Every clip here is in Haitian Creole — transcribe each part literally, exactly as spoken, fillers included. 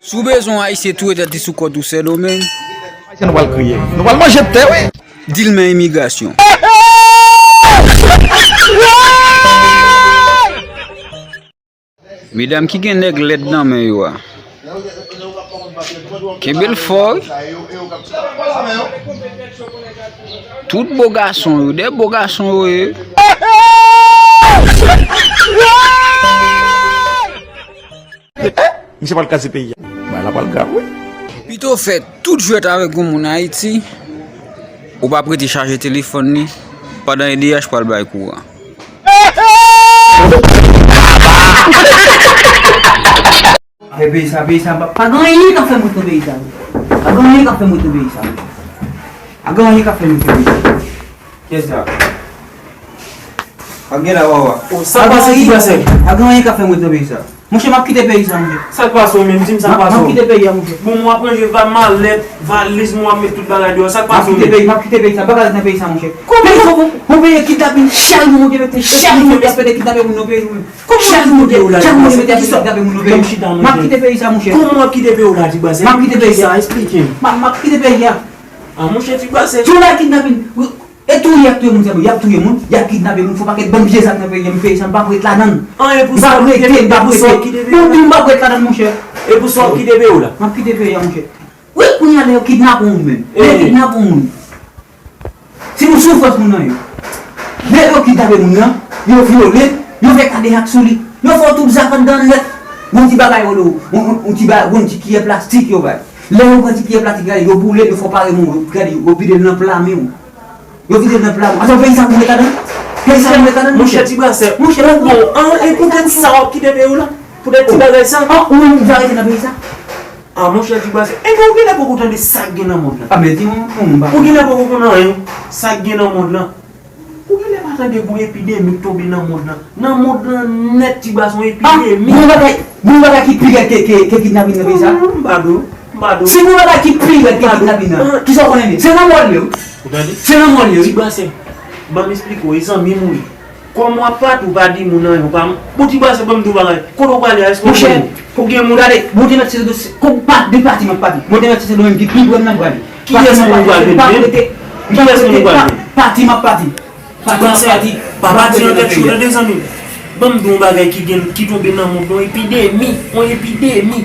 Si w bezwen yon ayisyen toure tèt li sou kòd ou Sendomeng, ayisyen nou pral kriye. Nou pral manje tè, wi. Di l men imigrasyon. Medam ki gen nèg lèd nan men yo a, kenbe l fò, wi. Tout bo gason yo, de bo gason yo ye. Misye pral kraze peyi a. Bagay la pral grav, wi. Pito fè tout jwèt avèk yon moun Ayiti, ou pa prete chaje telefòn li, pandan E D H pral bay kouran. Afè peyi sa, peyi sa, pa, pa gen anyen k ap fè m ret nan peyi sa. Pa gen anyen k ap fè m ret nan peyi sa. Pa gen anyen k ap fè m ret nan peyi sa. Kiyès sa? Pa gen la, wawa. Oh, sa k pase, ti brasè? Pa gen anyen k ap fè m ret nan peyi sa. Monchè, m ap kite peyi sa, monchè. Sa k pase w menm? Di m sa k pase w. M ap kite peyi a, monchè. Bon, mwen ap ranje va-, malèt, valiz mwen, ap met tout bagay deyò. Sa k pase w menm? M ap kite peyi sa. M pa ka ret nan peyi sa, monchè. Kòman? Peyi sa, bon, bon, peyi kidnapin, chak jou, monchè, mete chak jou, monchè, ap mete kidnape moun nan peyi, monchè. Kòman w kite peyi w la, ti brasè? Kòman w kite peyi w la, ti brasè? M ap kite peyi sa, monchè. Kòman w ap kite peyi w la, ti brasè? M ap kite peyi sa, monchè. M ap, m ap kite peyi a. A, monchè, ti brasè. Ti w la kidnapin. E touye, y ap touye moun, sèlman. Y ap touye moun, y ap kidnape moun, fè yon pakèt bann vye zak nan peyi a, m peyi sa, m p ap ret ladan l. An, e pou sa w kite, e pou sa w kite peyi w la. M p ap ret, m p ap ret ladan l, monchè. E pou sa w kite peyi w la. M ap kite peyi a, monchè. Wi, kounye a, lè yo kidnape yon moun menm. Lè yo kidnape yon moun. Se yon soufrans moun nan ye. Lè yo kidnape moun nan, yo vyole l, yo fè kadejak sou li. Yo fè yon tout zak anndan l nèt. Yon ti bagay, yo, yon, yon, yon ti ba-, yon ti kiyè plastik yo bay. Lè yo pran ti kiyè plastik la, yo boule l, yo fè yon pare moun, yo gade, yo vide l nan pla men w. Yo vide l nan pla men w. Atò, peyi sa pou ret ladan? Peyi sa pou ret ladan, monchè? Monchè, ti brasè, monchè, ou bon, an, e poutèt sa w ap kite peyi w la? Poutèt ti bagay sa? An, ou menm ou va rete nan peyi sa? A, monchè, ti brasè, enben ou genlè poko tande sa k gen nan mond lan. A, men di m, m, m pa. Ou genlè poko konn anyen sa k gen nan mond lan. Ou genlè pa tande gon epidemi k tonbe nan mond lan. Nan mond lan nèt, ti brasè, yon epidemi. Gon bagay, gon bagay ki pi rèd ke, ke, ke kidnapin nan peyi sa? Non, m pa di w, m pa di w. Si gon bagay ki pi rèd ke kidnapin nan, kisa w konnen li? Se lanmò l ye, wi. Ou tande? Se lanmò l ye, wi. Ti brasè, ban m esplike w, e zanmi m ou ye. Kòm w ap pati, ou pa di moun anyen, ou pa, bon, ti brasè, ban m di w bagay. Kote w prale a, èske w gen moun? Monchè, ou gen moun? Gade, Bondye mèt se do, se, kòm pa, de pati m ap pati. Bondye mèt se do menm ki pi pre m nan m prale. Kiyès moun ou pral jwenn menm? Kiyès moun ou pral jwenn? Pati m ap pati. Pati m ap pati. Pati m ap pati. Pa pati an tèt cho, tande, zanmi m. Ban m di w yon bagay ki gen, ki tonbe nan mond lan, yon epidemi, yon epidemi.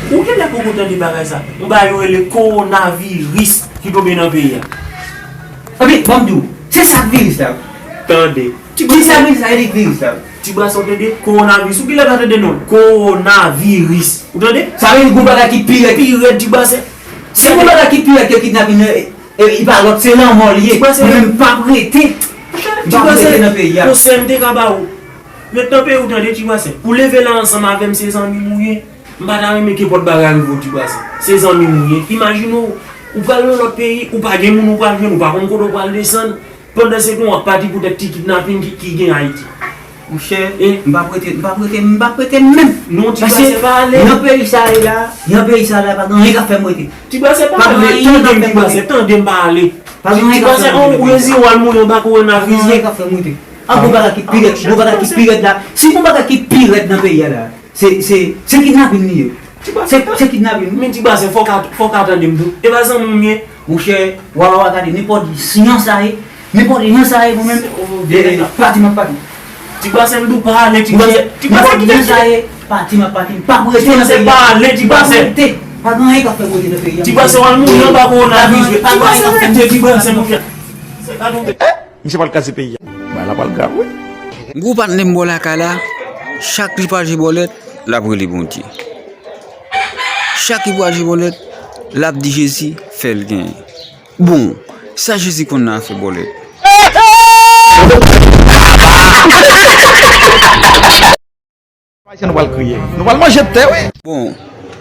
Ou genlè poko tande bagay sa. Yon bagay yo rele kowonaviris ki tonbe nan peyi a. Ebyen, ban m di w, se sa k viris la. Tande. Ti brasè. Kisa viris la, e li k viris la? Ti brasè, ou tande? Kowonaviris. Ou genlè pa tande non l. Kowonaviris. Ou tande? Sa vle di gon bagay ki pi rèd. Pi rèd, ti brasè. Si gon bagay ki pi rèd ke kidnapin nan, e, e, li pa lòt, se lanmò l ye. Ti brasè. Mwen menm, m p ap rete. M p ap rete nan peyi a. Ti brasè, konsèy m te ka ba ou. Ret nan peyi w, tande, ti brasè. Ou leve la ansanm avè m, se zanmi m ou ye. M pa ta renmen kenpòt bagay rive w, ti brasè. Se zanmi m ou ye. Imajine w, ou pral nan lòt peyi, ou pa gen moun ou pral jwenn, ou pa konn kote w pral desann. Pandansetan w ap pati poutèt ti kidnapin ki, ki gen Ayiti. Monchè, m p ap rete, m p ap rete, m p ap rete menm. Non, ti brasè, pa ale. Nan peyi sa ye la, nan peyi sa la, pa gen anyen k ap fè m rete. Ti brasè, pa ale. Tande m, ti brasè, tande m, pa ale. Pa gen anyen k ap fè m rete. Ti brasè, ou rezi w al mouri anba kowonaviris. Pa gen anyen k ap fè m rete. A, gon bagay ki pi rèd, gon bagay ki pi rèd la. Si gon bagay ki pi rèd nan peyi a la, se, se, se kidnapin li ye. Se, se kidnapin. Men ti brasè, fò w ka, fò w ka tande m tou. E pa zanmi m ye. Monchè, wa, wa, gade, nenpòt jan sa ye, nenpòt jan sa ye, mwen menm, e, pati m ap pati. Ti brasè, m di w pa ale, ti brasè. Ti brasè, kite sa ye, pati m ap pati. M p ap rete nan peyi a. Ti brasè, pa ale, ti brasè. Pa gen anyen k ap fè m rete nan peyi a. Ti brasè, w al mouri anba kowonaviris. Ti brasè, rete, ti brasè, monchè. Misye pral kraze peyi a. Bagay la pral grav, wi. Gwo patnè m bò lakay la, chak li pral jwe bòlèt, l ap rele Bondye. Chak li pral jwe bòlèt, l ap di Jezi fè l genyen. Bon, sa Jezi konn nan afè bòlèt. Ayisyen nou pral kriye. Nou pral manje tè, wi. Bon,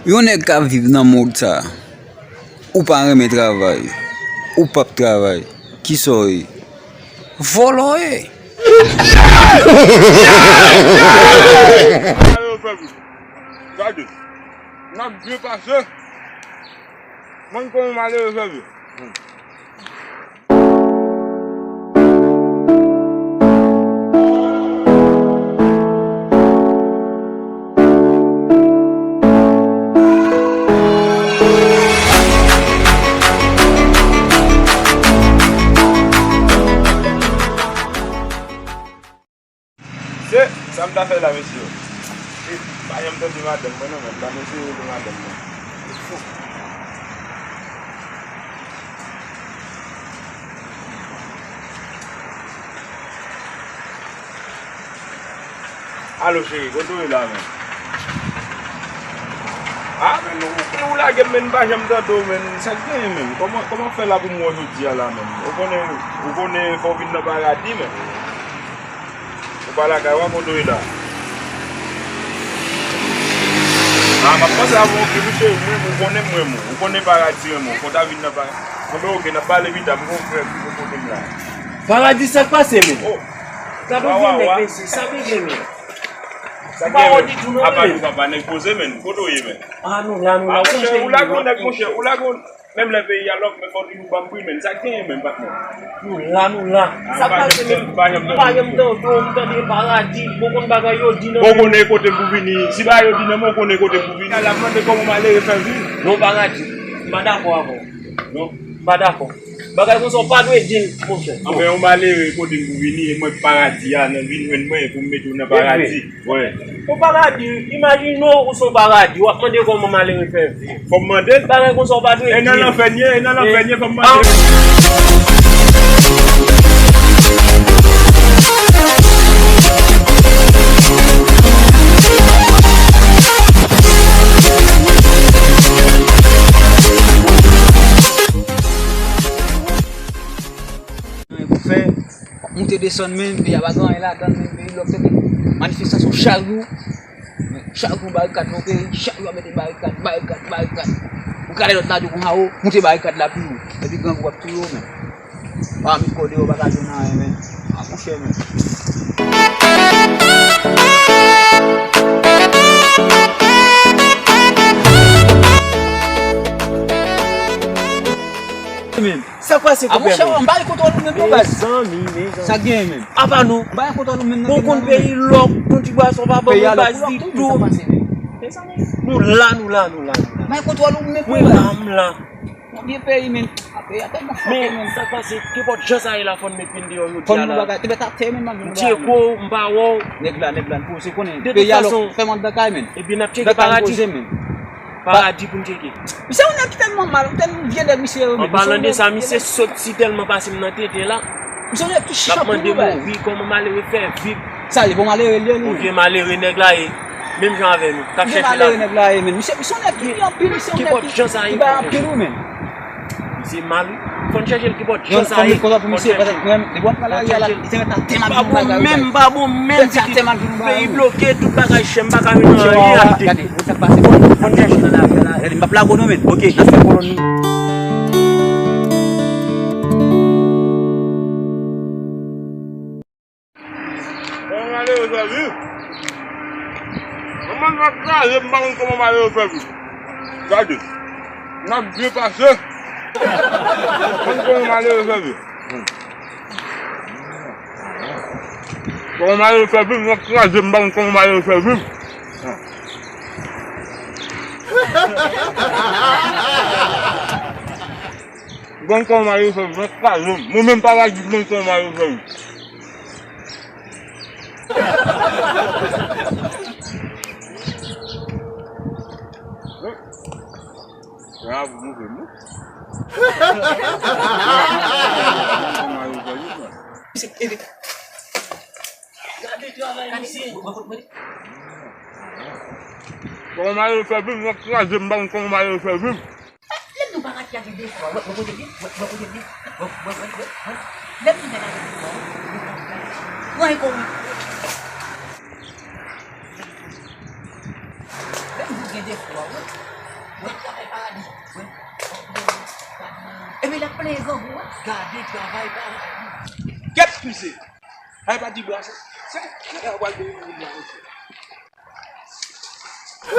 yon nèg k ap viv nan mond sa, ou pa renmen travay, ou p ap travay, kisa w ye? Vòlò w ye. Gade, n ap byen pase. Mwen kòman malere fè vye. Sa fè la, mesye? E, pa janm tande madanm mwen non, men. Ban m eseye rele madanm mwen. Alo, cheri, kote w ye la, men? A, men, ou, ou lage m, men, m pa janm tande w, men. Sa k genyen, men? Kòman, kòman fè la pou m wè w jodi a la, men? Ou konnen, ou konnen fò w vin nan paradi, men. Ou pa lakay ou a, kote w ye la? A, m ap panse avè w, oke, wi, cheri, m renmen w, ou konnen m renmen w, ou konnen paradi renmen w, fò w ta vin nan paradi. Bon, men, oke, n ap pale pita, m gon frè ki pou kote m la. Paradi, sa k pase, men? Oh. Sa vle di, nèg, mesye, sa vle di, men. Sa gen, men. Apa nou papa nèg poze, men. Kote w ye, men? A, nou la, nou la, monchè, ou lage yon nèg, monchè, ou lage yon, menm lè peyi a lòk, men fò toujou ban m pri, men. Sa k genyen, men, patnè? Nou la, nou la. Sa k pase, men? M pa janm tande w, m tande paradi, m konn bagay yo di nan men. Ou konnen kote m pou vini. Si bagay yo di nan men, ou konnen kote m pou vini. Al ap mande kòman malere fè viv. Non, paradi. M pa dakò avè w. Non. M pa dakò. Bagay konsa, w pa dwe di l, monchè. Anfen, yon malere kote m pou vini, e mwen k paradi a, nan vin jwenn mwen pou m mete w nan paradi. Wi. Yon paradi, imajine w, ou se yon paradi, w ap mande kòman malere fè viv. Fò m mande l. Bagay konsa, w pa dwe di l. E nan lanfè n ye, e nan lanfè n ye, fò m mande l. Anyen pou fè, w ap moute desann, men peyi a pa gen anyen ladan l, men peyi lòk tèt. Manifestasyon chak jou, chak jou barikad nan peyi, chak jou ap mete barikad, barikad, barikad. Ou gade lòt la di w konsa, o, moute barikad la pi wo. Epi grangou ap touye w, men. Pa met kò deyò, w pa ka jwenn anyen, men. A, monchè, men. Men. Sa k pase, konpè, men? A, monchè, m bay kontwòl ou menm non, baz. Mezanmi, mezanmi. Sa k genyen menm? Apa nou? M bay kontwòl ou menm non. Bon, konn peyi lòk, konn ti bwa sa pa bon, baz ditou. Mezanmi. Nou la, nou la, nou la, nou la. Bay kontwòl ou menm, baz. Mwen la, m la. Yon vye peyi, men. A, peyi a tèlman fòkè, men. Sa k pase, kenpòt jan sa ye la, fò n met pye n deyò jodi a la. Fò n nou bagay. Te mèt atè, men, m ap vin nou bagay. M tcheke w, m pa wè w. Nèg la, nèg la, n poze konnen. Peyi a lòk, fèm anndan kay, men. Ebyen, n ap tcheke paradi. Paradi pou n tcheke. Misye yon nèg ki tèlman mal, yon tèlman vye nèg misye ye, men. An palan de sa, misye soti tèlman pase m nan tenten la. Misye yon nèg ki chich anpil, wi, baz. L ap mande m, wi, kòman malere fè viv. Sa ye, bon malere l ye, li. Yon vye malere nèg la ye, menm jan avè nou, k ap chèche lavi. Vye malere nèg la ye, men. Misye, misye yon nèg ki ri anpil, misye yon nèg ki bay anpil, wi, men. Misye mal, wi. Fò n chèche l, kenpòt jan sa ye. Fò n chèche l. Depi w ap pran lari a la, li te mèt atè m ap di nou bagay, wi. Pa bon menm, pa bon menm, peyi bloke, tout bagay chè, m pa ka jwenn anyen achte. Gade, gade, sa k pase, fò n chèche l nan lari a la. Gade, m p ap lage w non, men. Oke, n ap fè kolon nou. Kòman malere fè viv? Manman n ap kraze m, m pa konn kòman malere fè viv. Gade, n ap byen pase. M pa konn kòman malere fè viv. Kòman malere fè viv, n ap kraze m, m pa konn kòman malere fè viv. M pa konn kòman malere fè viv, n ap kraze m. Mwen menm pa va di m konn kòman malere fè viv. Sa a pou moutre nou. Gade travay misye. Kòman malere fè viv, n ap kraze m, m pa konn kòman malere fè viv. Lè m di w bagay ki a gen defwa, wè, wè kote l ye, wè, wè kote l ye, wè, wè, wè, wè, wè, wè. Lè m di w bagay ki a gen defwa, wè, wè, wè, wè. Pran yon kou, wi. Lè m di w gen defwa, wè, wè, travay paradi, wè, wè, wè, wè. Epi l ap plenyen grangou, wè. Gade travay paradi. Kèt pise. Ay pa di bwa, se, se, se, w al beye moun la, mesye. Si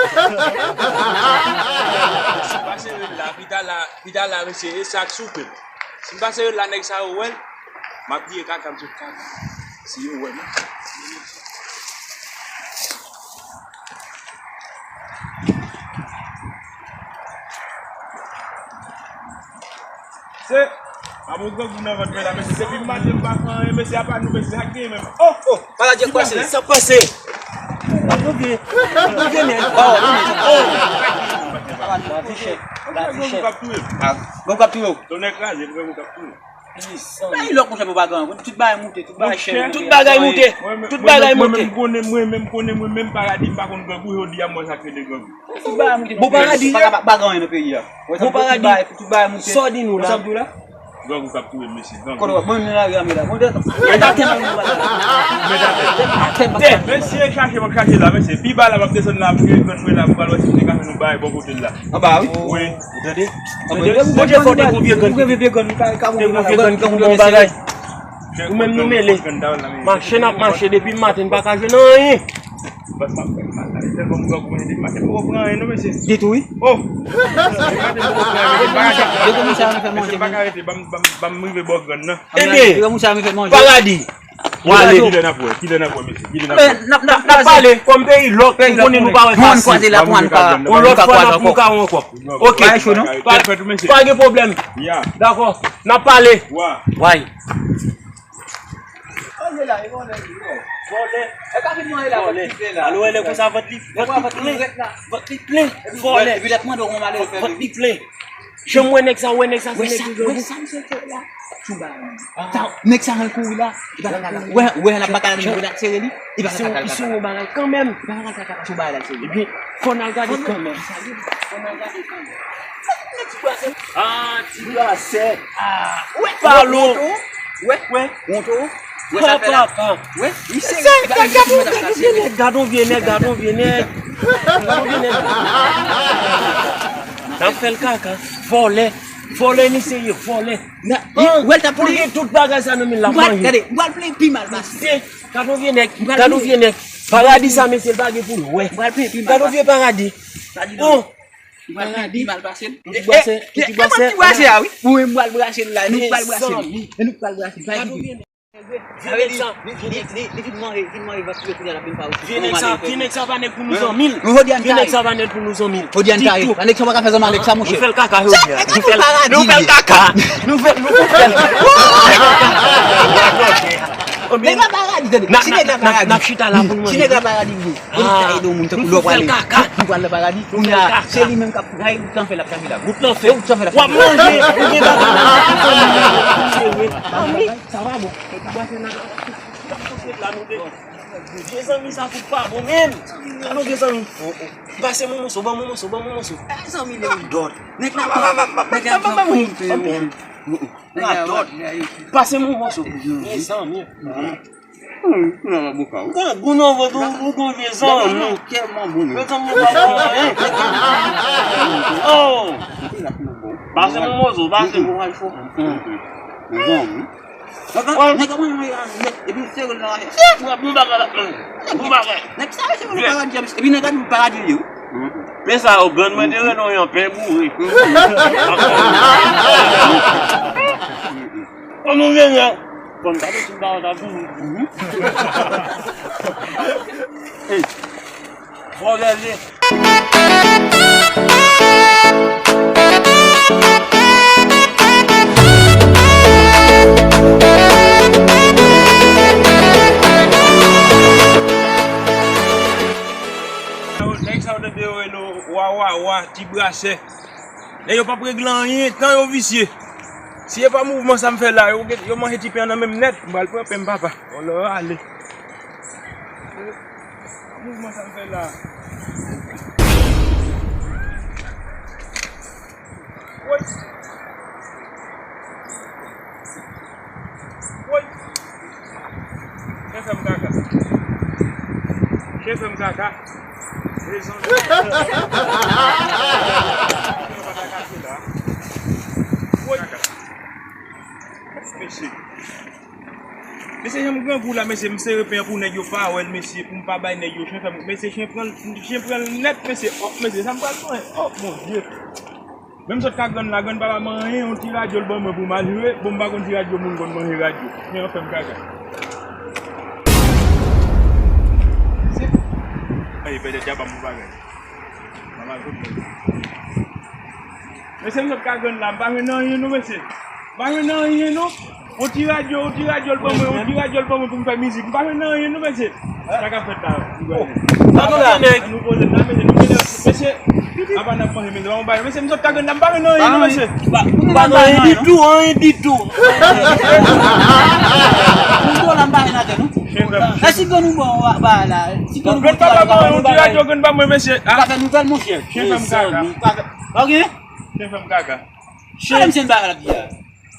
m pa sere l la, pita la, pita la, mesye, e sa k soupe m. Si m pa sere l la, nèg sa yo wè l, m ap vire kaka m sot kaka. Si yo wè m. Se, pa bon grangou nan vant mwen la, mesye. Depi maten m pa fè anyen, mesye, apa nou, mesye, sa k genyen menm? Oh, oh, bagay k pase. Sa k pase? Ou vye, ou vye nèg. Oh, oh. La di chèf, la di chèf. Ah, gòg k ap touye w. Tonnè kraze, gòg k ap touye w. Bay lòk, monchè, pou pa gen anyen. Tout bagay moute, tout bagay chè. Tout bagay moute. Tout bagay moute. Mwen menm, mwen menm, mwen menm, Paradi, m pa konn gòg, wi, jodi a, mwen sa k rele gòg. Tout bagay moute. Bon, Paradi. Pa, pa, pa gen anyen nan peyi a. Bon, Paradi. Tout bagay, tout bagay moute. Sa w di nou la? Sa w di w la? Gòg ou k ap touye m, mesye. Kote w ap mwen nan lari a, medam. Mwen te... Mwen ta tèm mwen pa. Mwen ta tèm. Mesye, chache m ap chache la, mesye. Pi ba la, m ap desann la, m gen grann mwen la, m pral wè si m te ka fè nou bagay bò kote l la. Anba a, wi. Wi. Ou tande? Anba, ou tande? Ou tande fò te gon vye grann. Te gon vye grann ki pou bon bagay. Ou menm nou mele. Mache n ap mache depi maten, n pa ka jwenn anyen. Bòs m ap fè mal la. Mesye, kòm gòg mwen, depi maten m poko pran anyen non, mesye. Ditou, wi. Oh! Depi maten m poko pran anyen, mesye, m pa ka rete. Depi misye ap fè manje, mesye, m pa ka rete. Ban m, ban m, ban m rive bò grann nan. Ebyen, Paradi. W ale. Kilè n ap wè? Kilè n ap wè, mesye? Kilè n ap wè? N ap, n ap, n ap pale. Kòm peyi lòk, ou konnen nou pa wè fasil. Yon lòt fwa n ap, nou ka wè ankò. Ok. Pa gen pwoblèm. Dakò. N ap pale. Way. Vòlè. Vòlè. Alo, wè lè konsa, vant li, vant li plen. Vant li plen. Vòlè. Vant li plen. Jan m wè nèg sa, wè nèg sa, se nèg ki grangou. Wè sa, wè sa, misye fè la. Chouba. Nèg sa rann kouri la. Wè, wè, l ap batay, l ap sere li. Li se yon, li se yon bagay kanmenm. Chouba la, sere li. Ebyen, fò n al gade kanmenm. Fò n al gade kanmenm. Ah, ti grasè. Ah, wè, palo. Wè, wè. Wonto. Wè sa fè la. Wè, li sere. Gad on vye nèg, gad on vye nèg, gad on vye nèg. Gad on vye nèg. N ap fè l kaka. Vòlè. Vòlè misye ye, vòlè. Wè l t ap plenyen. Pou l gen tout bagay sa nan men l, l ap manje. Gade, m pral plenyen pi mal pase. Gad on vye nèg, gad on vye nèg. Paradi sa, mesye, l pa gen pou l wè. M pral plenyen pi mal pase. Gad on vye Paradi. Paradi. Ou pral pran pi mal pase l. Ou ti brase, ou ti brase. Ou menm pral brase l la, nou pral brase l. E nou pral brase l. Vye nèg sa, li, li, li, li vin manje, vin manje vant li, kounye a l ap vin pa resi. Vye nèg sa, vye nèg sa pa nèg pou nou zanmi l. Vye nèg sa pa nèg pou nou zanmi l. Jodi a n kare. Nèg sa pa ka fè zanmi avèk sa, monchè. Nou fè l kaka jodi a. Nou fè l, nou fè l kaka. Nou fè, nou fè l. Nèg la Paradi, tande. Si nèg la Paradi. N ap chita la pou nou manje. Si nèg la Paradi vre. Pou nou ta ede yon moun tankou lè w prale. Nou pral nan Paradi. Kounye a, se li menm k ap gade wout lan fè l ap chache la. Wout lan fè. Wout lan fè l ap chache. W ap manje, ou gen bagay nan wout lan fè. Sa va bon. Mezanmi, sa fout pa bon menm. Alò, mezanmi. Pase m yon moso, ban m yon moso, ban m yon moso. Mezanmi, Leon Dòt. Nèg la, nèg la, nèg la, Dòt. Pase m yon moso. Mezanmi. Grangou nan vant ou, ou gon vye zanmi. Mezanmi, pa bon anyen. Oh! Pase m yon moso, pase. Nèg ap manje manje la nèt, epi l sere l nan rache. Bon bagay la, bon bagay. Nèg sa se yon Paradi, epi nèg la di Paradi li ye wi. Men sa yo, grann mwen te rele yon pè boure. An nou vini an. Bon, gade ti ba ta vini. Vòlè li. Nèg sa yo tande yo rele w wa, wa, wa, ti brasè. Nèg yo p ap regle anyen, tan yo visye. Si e pa mouvman sa m fè la, yo, yo manje ti pen an nan men m nèt, m pral pran pen m, papa. Vòlè yo ale. Mouvman sa m fè la. Woy! Woy! Chen fè m kaka. Chen fè m kaka. Rezon. Woy! Mesye. Mesye, jan m grangou la, mesye, m sere pen an pou nèg yo pa wè l, mesye, pou m pa bay nèg yo chen fè m. Mesye, chen pran, chen pran l nèt, mesye. Oh, mesye, sa m pral pran. Oh, mon Dieu. Menm sot ka grann la, grann papa m anyen, yon ti radyo l ban mwen pou m al jwe. Bon, m pa konn si radyo moun konn manje radyo. Men anfen, m kaka. Mesye. Ay, pèdè dja ban m yon bagay. Mama kote. Mesye, m sot ka grann la, m pa jwenn anyen non, mesye. M pa jwenn anyen non. On ti radyo, on ti radyo l ban mwen, on ti radyo l ban mwen pou m fè mizik. M pa jwenn anyen non, mesye. Sa k ap fèt la? Sa nou la? Mesye, apa n ap manje, mesye, pa yon bagay. Mesye, m sot ka grenn la, m pa gen anyen, non, mesye. M pa gen anyen ditou, anyen ditou. Moun do la, m pa gen atè, non. Chen fè m. E si grenn ou bon, ba la. Si grenn ou bon, grenn papa mwen, yon ti radyo grenn pa mwen, mesye. Ou ka fè nouvèl, monchè. Chen fè m kaka. Ok? Chen fè m kaka. Chen fè m kaka.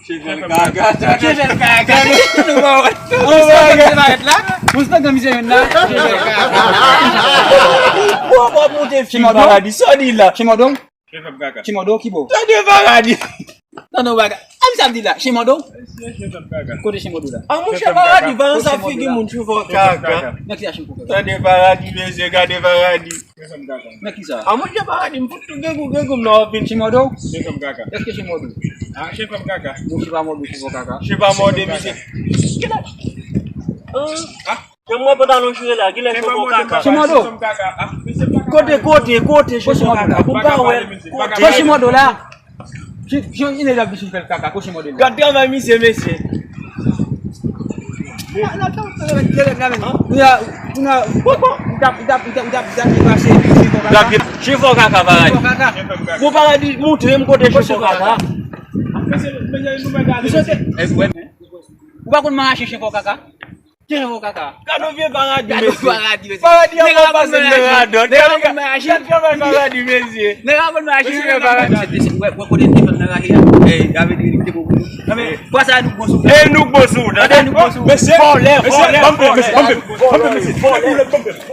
Chevèl gaga, chevèl gaga. Nou pa wè. Ou se pa gen misye youn la? Ou se pa gen misye youn la? Chevèl gaga. Ou ap monte fim Paradi, sa w di la? Chimodo? Chevèl gaga. Chimodo, ki bò? Tande Paradi. Tande w bagay. A misye ap di la, Chimodo? Chevèl gaga. Kote Chimodo la? A monchè, Paradi, pa nan sa figi moun, chevèl gaga. Nan ki sa Chimodo? Tande Paradi, mesye, gade Paradi. Men kisa? A monchè, Paradi, m fout tou grangou, grangou m nan w ap vin. Chimodo? Chen fè m kaka. Èske Chimodo? A, chen fè m kaka. Bon, chen pa mòde, chen fè kaka. Chen pa mòde, misye. Kilè? An? Jan m wè pantalon chire la, kilè chen fè kaka? Chimodo? Kote, kote, kote, chen fè kaka? Pou m ka wè. Kote Chimodo la? Chen, chen, ine la, chen fè kaka, kote Chimodo la? Gad travay misye, mesye. Chen fò kaka, Paradi. Bon, Paradi, montre m kote chen fò kaka. Ou pa konn marache chen fò kaka? Chen fò kaka. Gade vye Paradi, mesye. Paradi, mesye. Paradi, an pa pase nan radòt. Gade travay Paradi, mesye. Nèg ap konn marache chen fò kaka. Wè, wè kote te fè nan rache a. Ey, avè di te gon. Fwa sa nou bon sou. E nou bon sou. Tande nou bon sou. Mesye, vòlè, mesye, vòlè, vòlè. Mesye, mesye, mesye.